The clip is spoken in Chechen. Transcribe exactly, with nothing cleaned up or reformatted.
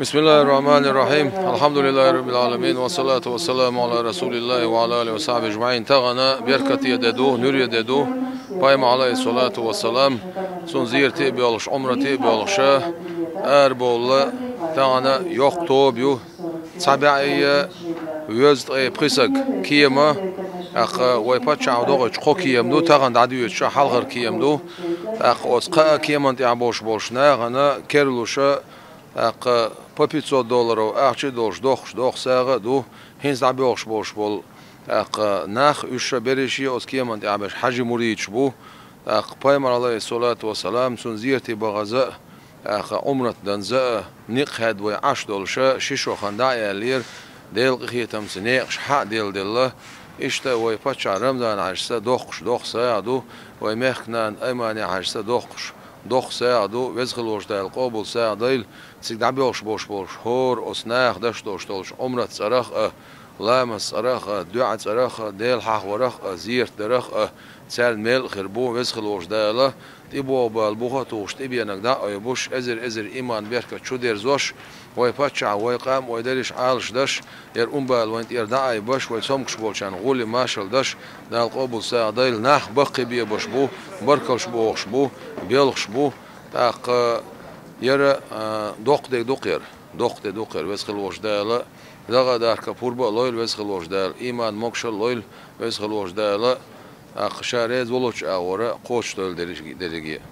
بسم الله الرحمن الرحيم. الحمد لله رب العالمين. والصلاة والسلام على رسول الله وعلى آله وصحبه أجمعين. Тахана беркате де ду, нуре де ду. Пайхамар, алейхиссалату вассалам, цун зерате а боалаш, Ӏумрате а боалаш, арабовла тахана йоккха тоба ю. Цхьа бӀаь везткъеи пхи саг кема, тӀаккха вай паччахьа догӀача кхо кема ду, тахана дӀадоьдуш хьалхара кема ду. ТӀаккха оцу кхаа кеман тӀехь болуш болуш нахана керлуш, тӀаккха по пятьсот долларов ахча а долуш дохкуш доккха сагӀа а ду. ХӀинца дӀабоьлхуш болуш болу, тӀаккха нах, уьш берриге оцу кеман тӀехь берш хьаьжи муридаш бу. ТӀаккха Пайхамар, алейхиссалату вассалам, цунна зерате бахаза а, тӀаккха Ӏумрат данза а, некъ хаьдда вай Ӏаш долуша, ши шо хан дӀа а яьллера, Делан къинхетамца некъаш хьа а делладелла. Иштта вай паччахьан Рамзан-Хьаьжас доккхуш доккха сагӀа ду, вай мехкан нана Аймани-Хьаьжас доккхуш доккха сагӀа ду, Веза хила волчу Дала къобал сагӀа дойла. Цига дӀабоьлхуш болуш болуш хӀора оцу наха деш долуш долчу Ӏумрат цӀарах а, ламаз цӀарах а, доьӀа цӀарах а, Дела хьахаварах а, зерат дарах а, царна мел а хир бу, Веза хила волчу Дала тӀебогӀу бала буха а тухуш, тӀебенаг дӀа а айбуш, эзар-эзар иман, беркат чу дерзош, вай паччахь, вай къам, вай дерриш Ӏалаш даш, яра ун бала вайна тӀера дӀа а айбаш, вай цомгуш болчарна гӀулле, маршалла даш, Дала къобал сагӀа дойла. Нах баккхий бебаш бу, баркаллаш бохуш бу, боьлхуш бу. ТӀаккха яра, а, доккха де ду-кх яра, доккха де ду-кх яра, Веза хила волчу Дала дагӀа а, дахка а пурба а лойла Веза хила волчу Дала, иман, могушалла а лойла Веза хила волчу Дала, тӀаккха Ша реза волчу агӀора кхочушдойла дерриге а.